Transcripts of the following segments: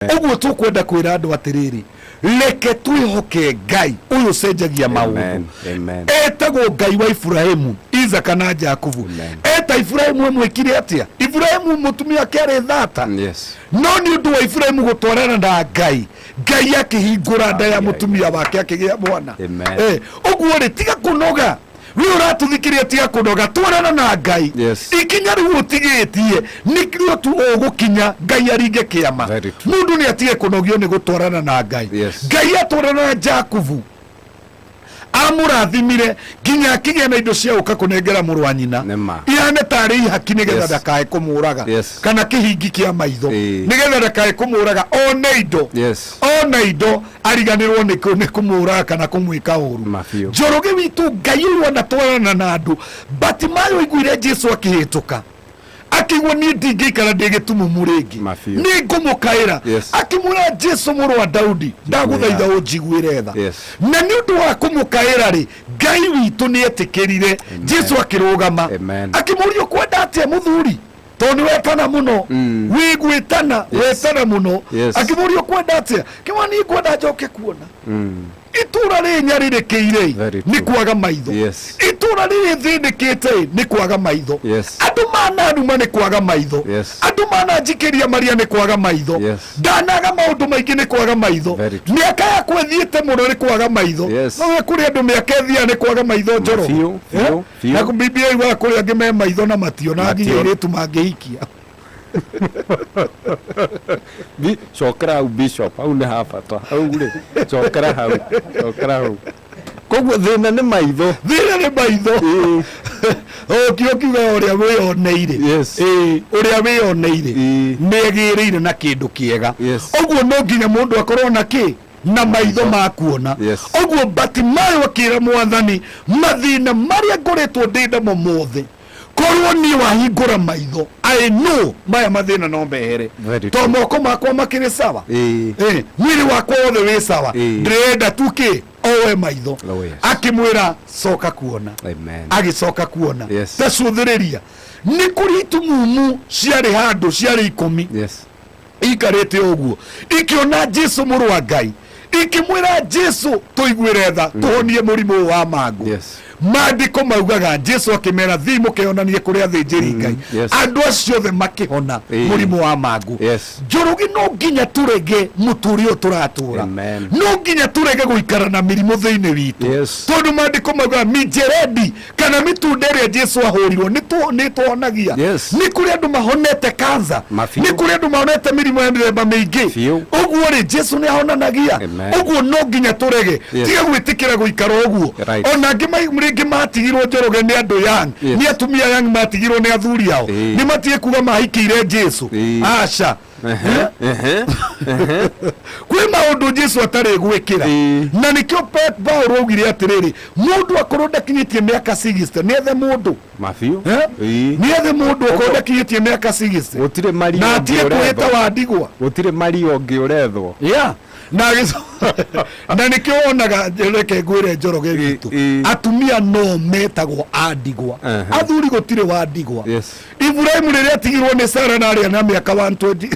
Ũguo tũkwenda kwĩra andũ atĩrĩrĩ, reke twĩhoke Ngai ũyũ ũcenjagia maũndũ. Amen. Amen. Etagwo Ngai wa Iburahimu, Isaka na Jakubu. Amen. Eta Iburahimu amwĩkire atĩa? Iburahimu mũtumia wake arĩ thata. Yes. No nĩ ũndũ wa Iburahimu gũtwarana na Ngai, Ngai akĩhingũra nda ya Ai, ai, mũtumia wake akĩgĩa mwana. Amen. Ũguo rĩ, tiga kũnoga. We ũratũthikĩrĩria, tiga kũnoga, twarana na Ngai. Yes. Ikinya rĩu ũtigĩtie nĩrĩo tu ũgũkinya Ngai aringe kĩama. Very true. Mũndũ nĩ atige kũnogio nĩ gũtwarana na Ngai. Yes. Ngai atwarana na Jakubu amũrathimire nginya akĩgĩa na indo cia gũka kũnengera mũrũ wa nyina Nĩ ma. ihane tarĩ ihaki nĩgetha Yes. ndakae kũmũraga Yes. kana kĩhingi kĩa maitho Ĩĩ. nĩgetha ndakae kũmũraga one indo Yes. ona indo ariganĩrwo nĩ nĩ kũmũraga kana kũmwĩka ũru. Ma biũ. Njoroge witũ, Ngai ũyũ anatwarana na andũ. Batimayo aiguire Jesu akĩhĩtũka, akĩigua niĩ ndingĩikara ndĩ gĩtumumu rĩngĩ, Ma biũ. nĩ ngũmũkaĩra. Yes. Akĩmwĩra, Jesu mũrũ wa Daudi, ndagũthaitha ũnjiguĩre tha. Yes. Na nĩ ũndũ wa kũmũkaĩra rĩ, Ngai witũ nĩ etĩkĩrire. Jesu akĩrũgama. Amen. Akĩmũria, ũkwenda atĩa mũthuri? Tondũ nĩ wetana mũno, wĩgwĩtana. Yes. Wetana mũno. Yes. Akĩmũria, ũkwenda atĩa? Kĩmwa, niĩ ngwenda njoke kuona. Itũra rĩrĩ nyarĩrĩkĩire Very nĩ true. kwaga maitho. Yes. Itũra rĩrĩ thĩnĩkĩte nĩ kwaga maitho. Yes. Andũ mananuma nĩ kwaga maitho. Yes. Andũ mananjikĩria maria nĩ kwaga maitho. Yes. Ndanaga maũndũ maingĩ nĩ kwaga maitho. Very true. Mĩaka yakwa ĩthiĩte mũno nĩ kwaga maitho. Yes. No we kũrĩ andũ mĩaka ĩthiaga nĩ kwaga maitho, Njoroge. Biũ, biũ, Eh? biũ. Na Biblia yugaga kũrĩ angĩ me maitho na mationaga nginya Mationa. airĩtu mangĩhikia. Cokera hau, bishop, hau nĩ ha bata hau rĩ, cokera hau, cokera hau. Koguo thĩna nĩ maitho. Thĩna nĩ maitho. Ũkio kiuga ũrĩa wĩyoneire. Yes. Ĩĩ, ũrĩa wĩyoneire nĩ agĩrĩire na kĩndũ kĩega. Yes. Ũguo no nginya mũndũ akorwo na kĩ na maitho ma kuona. Yes. Ũguo Batimayo akĩra Mwathani, mathĩna marĩa ngoretwo ndĩ namo mothe, korwo niĩ wahingũra maitho, I know maya mathĩna no mehere. Very To true. moko makwa makĩrĩ sawa. Mwĩrĩ wakwa wothe wĩ sawa. Ndĩrenda tu kĩ owe maitho. Oh, yes. Akĩmwĩra, coka kuona. Amen. Agĩcoka kuona. Yes. Ta cũthĩrĩria, nĩ kũrĩ itumumu ciarĩ handũ ciarĩ 10. Yes. Ikarĩte ũguo ikĩona Jesu mũrũ wa Ngai, ikĩmwĩra, Jesu, tũiguĩre tha, tũhonie mũrimũ ũyũ wa mangũ. Yes. Maandĩko maugaga Jesu akĩmera, thiĩ mũkeyonanie kũrĩ athĩnjĩri Ngai. Yes. Andũ acio othe makĩhona mũrimũ wa mangũ. Yes. Njoroge, no nginya tũrege mũtũrĩre ũyũ tũratũra. Amen. No nginya tũrege gũikara na mĩrimũ thĩinĩ witũ. Yes. Tondũ maandĩko maugaga mijeredi kana mĩtunda ĩrĩa Jesu ahũrirwo nĩ tũhonagia. Yes. Nĩ kũrĩ andũ mahonete kansa. Mabiũ. Nĩ kũrĩ andũ mahonete mĩrimũ ya mĩthemba mĩingĩ. Biũ. Ũguo rĩ, Jesu nĩ ahonanagia. Amen. Ũguo no nginya tũrege. Yes. Tiga gwĩtĩkĩra gũikara ũguo. Right. Ona angĩ rĩngĩ matigirwo, Njoroge, nĩ andũ young. Yes. Nĩ atumia young matigirwo nĩ athuri ao. Nĩ matige kuga mahikĩire Jesu. Aca. Ehe, ehe. Kwĩ maũndũ Jesu atarĩ gwĩkĩra. Na nĩkĩo Paulo augire atĩrĩrĩ, mũndũ akorwo ndakinyĩtie mĩaka 60 nĩ ethe mũndũ. Mabiũ. Eh? Ĩĩ. Nĩ ethe mũndũ akorwo ndakinyĩtie mĩaka 60 Gũtirĩ maria na ũngĩ atige ũrethwo. kwĩta wa ndigwa. Gũtirĩ maria ũngĩ ũrethwo. Yeah. Na nĩkĩo wonaga, reke ngwĩre, Njoroge witũ, atumia no metagwo a ndigwa. Athuri gũtirĩ wa ndigwa. Yes. Iburahimu rĩrĩa atigirwo nĩ Sara na arĩa na mĩaka 120,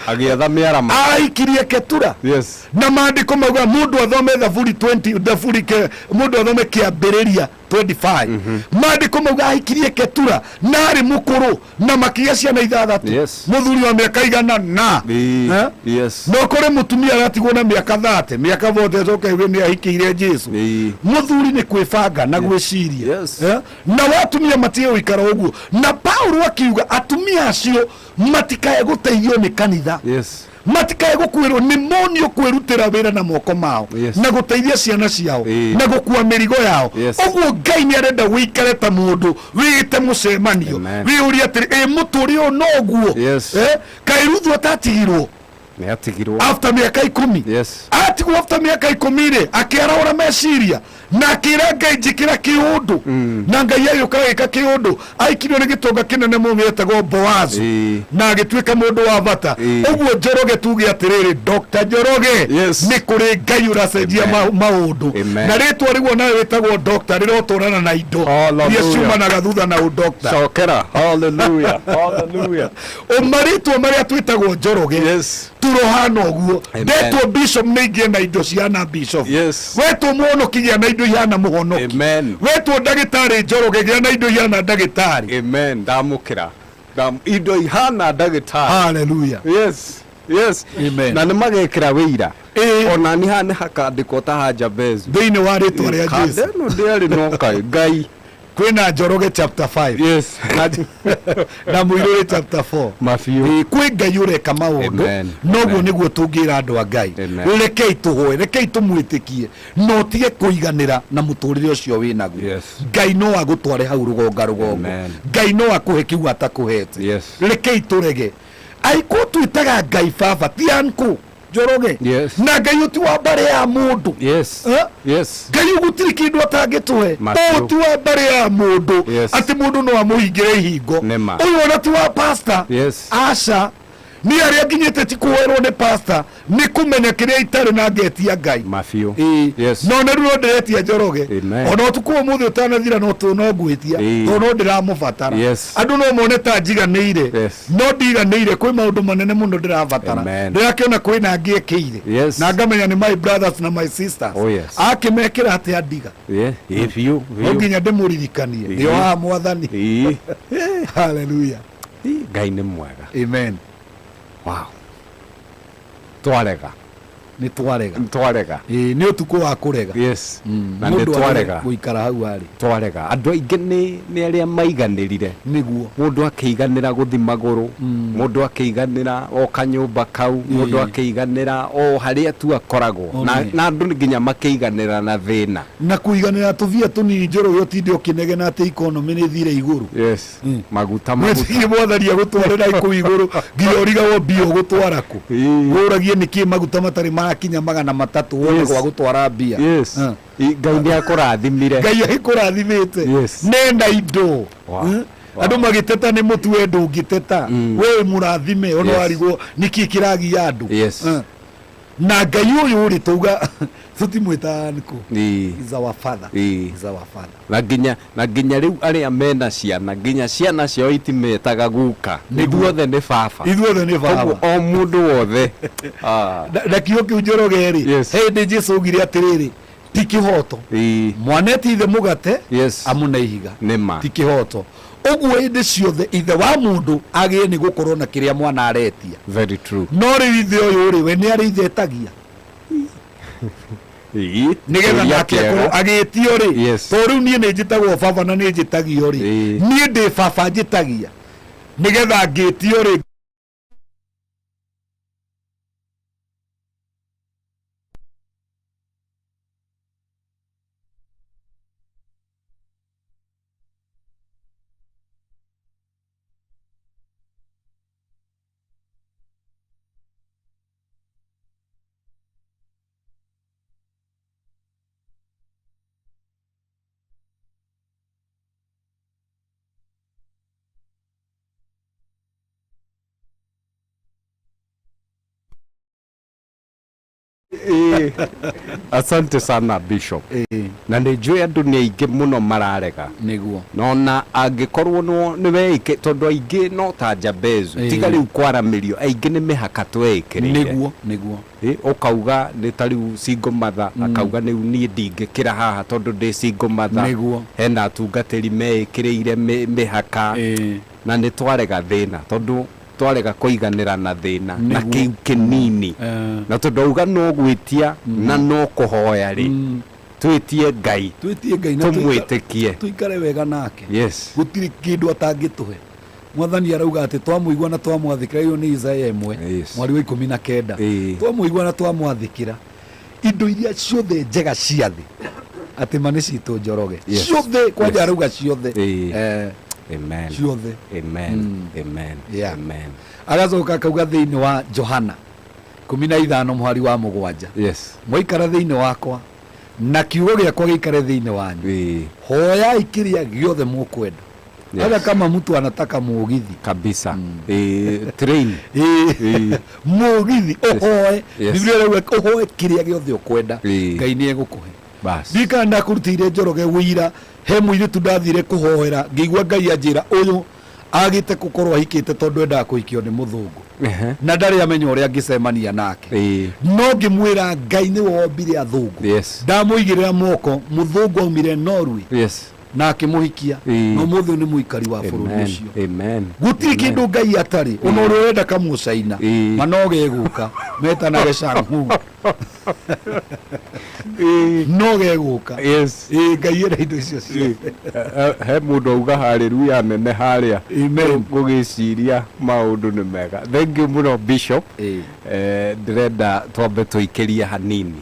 Agĩetha mĩarama. Ahikirie Ketura. Yes. Na maandĩko mauga mũndũ athome Thaburi 20, Thaburi ke, mũndũ athome Kĩambĩrĩria 25. Maandĩko mauga ahikirie Ketura na arĩ mũkũrũ na makĩgĩa ciana ithathatũ. Yes. Mũthuri wa mĩaka igana na Eh? Yes. No kũrĩ mũtumia aratigwo na mĩaka 30, mĩaka 40, acoka igue nĩ ahikĩire Jesu. Mũthuri nĩ kwĩbanga na gwĩciria. Yes. Eh? Na watumia matige gũikara ũguo. Na Paulo akiuga atumia acio matikae gũteithio nĩ kanitha. Yes. Matikae gũkuĩrwo nĩ monio kwĩrutĩra wĩra na moko mao Yes. na gũteithia ciana ciao Ĩĩ. na gũkua mĩrigo yao. Yes. Ũguo Ngai nĩ arenda wĩikare ta mũndũ wĩĩte mũcemanio. Amen. Wĩyũrie atĩrĩ, ĩ mũtũrĩre ũyũ noguo? Yes. Eh? Kaĩ Ruthu atatigirwo? Nĩ atigirwo. After mĩaka 10. Atigwo after mĩaka 10 rĩ, akĩarahũra meciria na akĩra Ngai, njĩkĩra kĩũndũ, na Ngai agĩũka agĩka kĩũndũ. Aikirio nĩ gĩtonga kĩnene mũno gĩetagwo Boazu na agĩtuĩka mũndũ wa bata. Ũguo Njoroge, tuge atĩrĩrĩ, Dr. Njoroge, nĩ kũrĩ Ngai ũracenjia maũndũ. Amen. Na rĩtwa rĩu onawe wĩtagwo doctor rĩrotwarana na indo Hallelujah. iria ciumanaga thutha na ũdoctor. Cokera. Hallelujah. Hallelujah. Marĩtwa marĩa twĩtagwo Njoroge, turohana ũguo. Amen. Ndetwo bishop, nĩ ingĩe na indo cihana bishop. Wetwo mũhonoki, gĩa na indo ihana mũhonoki. Amen. Wetwo ndagĩtarĩ Njoroge, gĩa na indo ihana ndagĩtarĩ. Amen. Ndamũkĩra. Indo ihana ndagĩtarĩ. Haleluya. Yes. Amen. Na nĩ magekĩra wĩira. Ona nĩ haha nĩ hakandĩkwo ta ha Jabezu. Thĩinĩ wa rĩtwa rĩa Kanda Jesu. ĩno ndĩarĩ no kaĩ Ngai. Kwĩna Njoroge chapter 5 na Mũirũrĩ chapter 4. Mabiũ. Ĩĩ, kwĩ Ngai ũreka maũndũ. Amen. Noguo Amen. nĩguo tũngĩra andũ a Ngai. Amen. Rekei tũhoe, rekei tũmwĩtĩkie na ũtige kũiganĩra na mũtũrĩre ũcio wĩnaguo. Ngai no agũtware hau rũgonga rũgongo. Amen. Ngai no akũhe kĩu atakũhete. Rekei tũrege aikũ twĩtaga Ngai baba, ti uncle Njoroge. Na Ngai ũti wa mbarĩ ya mũndũ. Eh? Ngai gũtirĩ kĩndũ atangĩtũhe. Macio. Ũyũ ti wa mbarĩ ya mũndũ, atĩ mũndũ no amũhingĩre ihingo. Nĩma. Ũyũ ona ti wa pastor. Aca, niĩ arĩa nginyĩte ti kũhoerwo nĩ pastor, nĩ kũmenya kĩrĩa itarĩ na ngetia Ngai. Mabiũ. Ĩĩ. No na rĩu no ndĩretia Njoroge. Ona ũtukũ wa ũmũthĩ ũtanathira, no no ngwĩtia, tondũ no ndĩramũbatara. Andũ no mone ta njiganĩire, no ndiganĩire, kwĩ maũndũ manene mũno ndĩrabatara. Amen. Ndĩrakĩona kwĩna angĩ ekĩire, na ngamenya nĩ my brothers na my sisters. Oh, yes. Akĩmekĩra atĩa ndiga? Yeah. Ĩĩ, biũ. No Biũ. nginya ndĩmũririkanie. Nĩo haha Mwathani. Haleluya. Ĩĩ, Ngai nĩ mwega. Amen. Wow. Twarega. Nĩ twarega. Twarega. Ĩĩ, nĩ ũtukũ wa kũrega. Na nĩ Mũndũ arege twarega. gũikara hau arĩ. Twarega. Andũ aingĩ nĩ arĩa maiganĩrire. Mũndũ akĩiganĩra gũthi magũrũ, mũndũ akĩiganĩra o kanyũmba kau, mũndũ akĩiganĩra o harĩa tu akoragwo. Na andũ nginya makĩiganĩra na thĩna. Na kũiganĩra tũbia tũnini, Njoroge, ũtinde ũkĩnegena atĩ economy nĩ ĩthire igũrũ. Maguta, maguta. Gwĩciria Mwathani agũtwarĩra kũu igũrũ nginya ũrigagwo mbia ũgũtwara kũ. Ũragie nĩkĩ maguta matarĩ marakinya 300 wone gwa gũtwara mbia. Ngai nĩ akũrathimire. Ngai agĩkũrathimĩte. Nenda indo. Andũ magĩteta nĩ mũtu, we ndũngĩteta, we mũrathime ona warigwo nĩkĩ kĩragia andũ. Na Ngai ũyũ rĩ, tauga tũtimwĩtaga nĩkũ, is our father. Is our father. Na nginya rĩu arĩa mena ciana, nginya ciana ciao itimetaga guka. Ithuothe nĩ baba. Ithuothe nĩ Koguo baba. o mũndũ wothe. Na kiugo kĩu, Njoroge rĩ, hĩndĩ Jesu augire atĩrĩrĩ, ti kĩhoto mwana eti ithe mũgate amũne ihiga. Nĩma. Ti kĩhoto. Ũguo hĩndĩ ciothe ithe wa mũndũ agĩe nĩ gũkorwo na kĩrĩa mwana aretia. Very true. No rĩu ithe ũyũ rĩ, we nĩ arĩ ithe etagia, nĩgetha Kĩũria nake akorwo kĩega. agĩtio rĩ. Tondũ rĩu niĩ nĩ njĩtagwo baba na nĩ njĩtagio rĩ, niĩ ndĩ baba njĩtagia nĩgetha ngĩtio rĩ. Asante sana, Bishop. Na nĩ njũĩ andũ nĩ aingĩ mũno mararega. Nona angĩkorwo nĩ weike, tondũ aingĩ no ta Jabezu, tiga rĩu kwaramĩrio, aingĩ nĩ mĩhaka tweĩkĩrĩire. Nĩguo nĩguo. Ũkauga nĩ ta rĩu single mother, akauga rĩu niĩ ndingĩkĩra haha tondũ ndĩ single mother. Hena atungatĩri meĩkĩrĩire mĩhaka. Na nĩ twarega thĩna, tondũ twarega kũiganĩra na thĩna na kĩu kĩnini. Na tondũ auga no gwĩtia na no kũhoya rĩ, twĩtie Ngai. Twĩtie Ngai na Tũmwĩtĩkie. Tũikare wega nake. Gũtirĩ kĩndũ atangĩtũhe. Mwathani arauga atĩ twamũigua na twamwathĩkĩra, ĩyo nĩ Isaya 1 mwari wa 19. Twamũigua na twamwathĩkĩra, indo iria ciothe njega cia thĩ atĩ ma nĩ citũ, Njoroge. Ciothe kwanja. Arauga ciothe. Amen. Ciothe. Amen. Amen. Yeah. Amen. Agacoka akauga thĩinĩ wa Johana 15 mũhari wa 7. Mwaikara thĩinĩ wakwa na kiugo gĩakwa gĩikare thĩinĩ wanyu, hoyai kĩrĩa gĩothe mũkwenda. Hata kama mtu anataka mugithi. Kabisa. Train. Mugithi ũhoe. Biblia ĩrauga ũhoe kĩrĩa gĩothe ũkwenda, Ngai nĩ egũkũhe. Bas. Ndikana ndakũrutĩire Njoroge wĩira, he mũirĩtu ndathire kũhoera, ngĩigua Ngai anjĩra ũyũ agĩte gũkorwo ahikĩte tondũ endaga kũhikio nĩ mũthũngũ na ndarĩ amenya ũrĩa angĩcemania nake. No ngĩmwĩra Ngai nĩwe wombire athũngũ. Ndamũigĩrĩra moko, mũthũngũ aumire Norway na akĩmũhikia, na ũmũthĩ ũyũ nĩ mũikari wa bũrũri ũcio. Amen. Gũtirĩ kĩndũ Ngai atarĩ. Ona ũrĩa ũrenda kamũcaina ma no gegũka metanage Shanghu, no gegũka. Ĩĩ, Ngai ena indo icio ciothe. He mũndũ auga haleluya nene harĩa. Amen. Gũgĩciria maũndũ nĩ mega. Thank you mũno, Bishop. Ndĩrenda twambe tũikĩrie hanini.